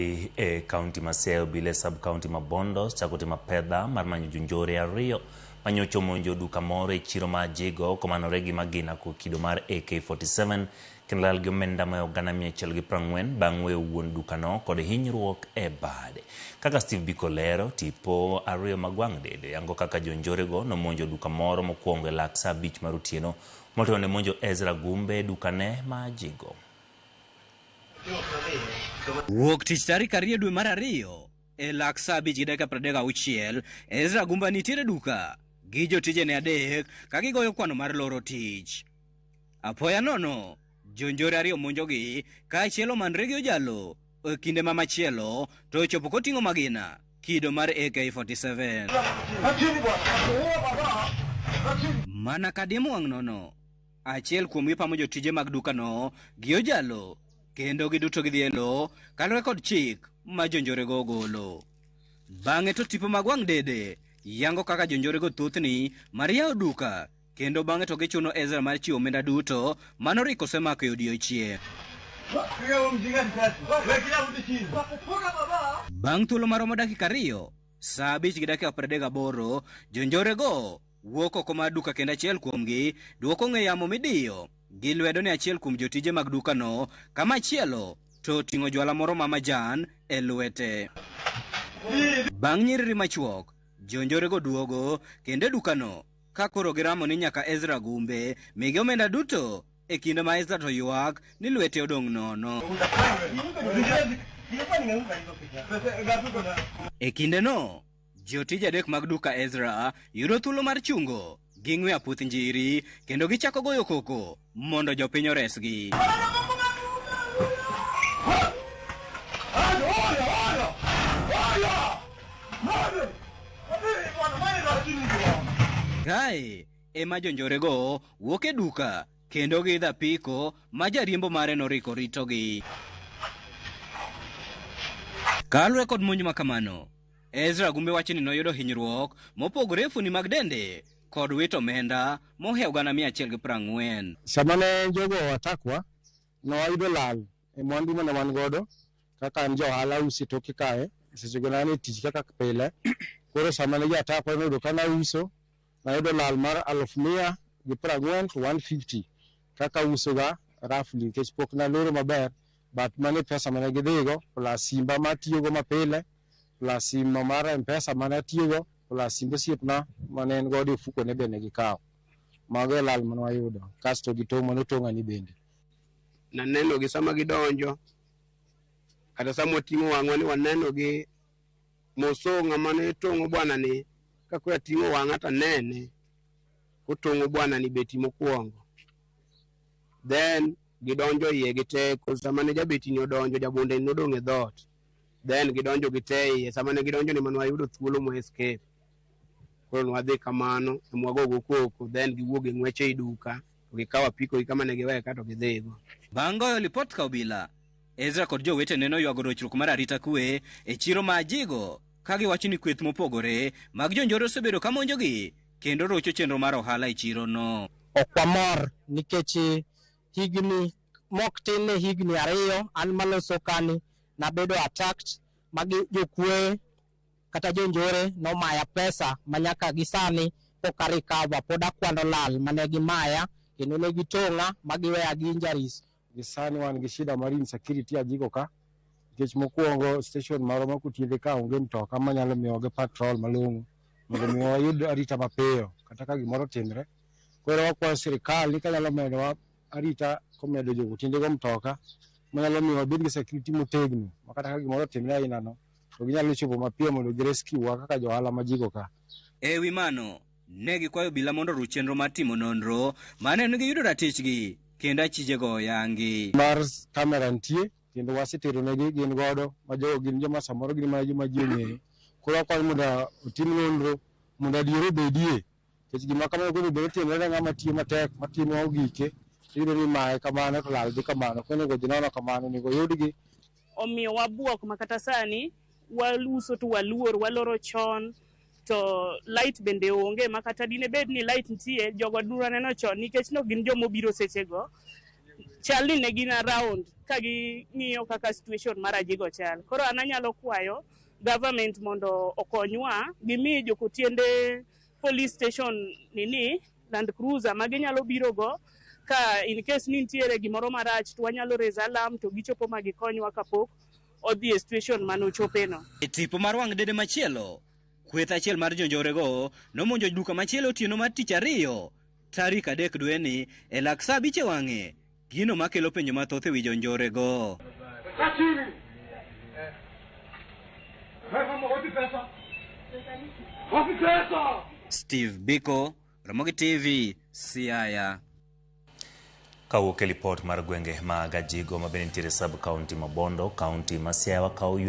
E kaunti ma Siaya obila e sub kaunti ma Bondo chako timo apedha mar manyo jonjore ariyo manyocha omonjo duka moro e chiro ma Ajigo komanore gi magina kod kido mar AK47 kendo lal gi omenda mohewo 140,000 bang' weyo wuon dukano kod hinyruok e bade. Kaka Steve Biko lero, tipo ariyo mag wang' dede yango kaka jonjorego nomonjo duka moro mokwongo e lak saa 5 mar otieno motelo ne monjo Ezra Gumbe e dukane ma Ajigo. Wuok tich tarik 2 dwe mar 2 e lak saa 5 gi dakika 36, Ezra Gumba nitiere duka gi jotijene adek ka gigoyo kwano mar loro tich. Apoya nono, jonjore ariyo monjogi ka achiel omanre gi ojalo e kinde ma machielo to ochopo koting'o magina kido mar AK47. Mana ka diemo wang' nono, achiel kuomgi pamo jotije mag dukano gi ojalo kendo giduto gidhi e lowo kaluwore kod chik ma jonjorego ogolo. Bang'e to tipo mag wang' dede yango kaka jonjorego thothni mar yawo duka kendo bang'e to gichuno Ezra mar chiwo omenda duto manoriko osemako e odiechieng'. Bang' thuolo maromo dakika 2, saa 5 gi dakika 38, jonjorego wuok oko mar duka kendo achiel kuomgi dwoko ong'we yamo midiyo gi lwedo ne achiel kuom jotije mag dukano kamachielo to oting'o jwala moro ma majan e lwete. Bang' nyiriri machuok, jonjorego duogo kendo e dukano ka koro giramo ni nyaka Ezra Gumbe migi omenda duto e kinde ma Ezra to ywak ni lwete odong' nono. E kindeno, jotije adek mag duka Ezra yudo thuolo mar chungo gi ng'we aputh njiri kendo gichako goyo koko mondo jopiny oresgi. Kae ema jonjorego wuok e duka kendo giidho apiko ma jariembo mare noriko ritogi. Kaluwore kod monj ma kamano, Ezra Gumbe wacho ni noyudo hinyruok mopogore e fuoni mag dende kod wito omenda mohewo 140,000. Sama ne jogo atakwa, ne wayudo lal e mwandu mane wan godo kaka an ja ohala uso e toke kae, sechego ne an e tich kaka pile. Koro sama ne jo atakwa noyudo ka nauso, nayudo lal mar 140,000 to 150 kaka usoga roughly nikech pok naloro maber, but mano e pesa mane gidhigo plus simba matiyogo mapile plus simo mar M-Pesa mane atiyogo plus simb osiepna mane en godo e ofukone be ne gikawo. Mago e lal mane wayudo kasto gi tong' mane otong'a ni bende. Nanenogi sama gidonjo, kata sama wating'o wang'wa ni wanenogi moso ng'ama ne tong'o bwana ni, ka koro ating'o wang'a to anene kotong'o bwana ni beti mokwongo. Then gidonjo iye gi teko, sama ne jabeti ni odonjo, jabunde ni nodong' e dhoot. Then gidonjo gi te iye, sama ne gidonjo ni mane wayudo thuolo mo escape. Koro nwadhi kamano, mwagogo koko, then giwuok gi ng'wech ei duka, to gikawo apiko gi kama ne giweye ka to gidhigo. Bang' goyo lipot ka obila, Ezra kod jowetene noywago rochruok mar arita kwe e chiro ma Ajigo ka giwacho ni kweth mopogore mag jonjore osebedo ka monjogi kendo rocho chenro mar ohala e chirono. Ok wamor nikech higni mok tin ne higni 2 an maloso kani nabedo attacked magi jokuoye kata jonjore nomaya pesa manyaka gi sani pok a recover, pod akwano lal mane gimaya kendo ne gitong'a ma giweya gi injuries. Gi sani wan gi shida mar insecurity Ajigo ka, nikech mokwongo station marwa ma Kutiende ka onge mtoka manyalo miyowa gi patrol malong'o mondo mi wayud arita mapiyo kata ka gimoro otimre. Koro wakwayo sirikal ni kanyalo medowa arita komedo jo Kutiende go mtoka manyalo miyo wabed gi security motegno ma kata ka gimoro otimre aina no to ginyalo chopo mapiyo mondo gi rescue wa kaka jo ohala ma Ajigo ka. E wi mano, ne gikwayo obila mondo oruch chenro mar timo nonro maneno ni giyudo ratichgi kendo achijego oyangi. Mar kamera nitie kendo wasetero negi gin godo ma jogo gin joma samoro gin mana joma ji ong'eyo. Koro wakwayo mondo otim nonro mondo adiera obedie nikech gima kamano koro bende timre ne ng'ama tiyo matek matimo gike iyudo ni imaye kamano to lal dhi kamano. Koro onego dhi nono kamano onego oyudgi. Omiyo wabuok ma kata sani waluso to waluor, waloro chon to light bende onge ma kata dine bed ni light nitie jogo dura neno chon nikech no gin joma obiro sechego. Chal ni ne gin around ka ging'iyo kaka situation mar Ajigo chal. Koro an anyalo kwayo government mondo okonywa, gimi jokotiende police station nini Land Cruiser ma ginyalo biro go ka in case ni nitiere gimoro marach to wanyalo raise alarm to gichopo ma gikonywa kapok odhi e situation manochopeno. E tipo mar wang' dede machielo, kweth achiel mar jonjorego nomonjo duka machielo otieno mar tich ariyo tarik 3 dweni e lak saa 5 e wang'e, gino makelo penjo mathoth e wi jonjorego. Steve Biko, Ramogi TV, Siaya. Kawuok e lipot mar gwenge mag Ajigo ma bende nitiere sub county ma Bondo, county ma Siaya wakawo yweyo.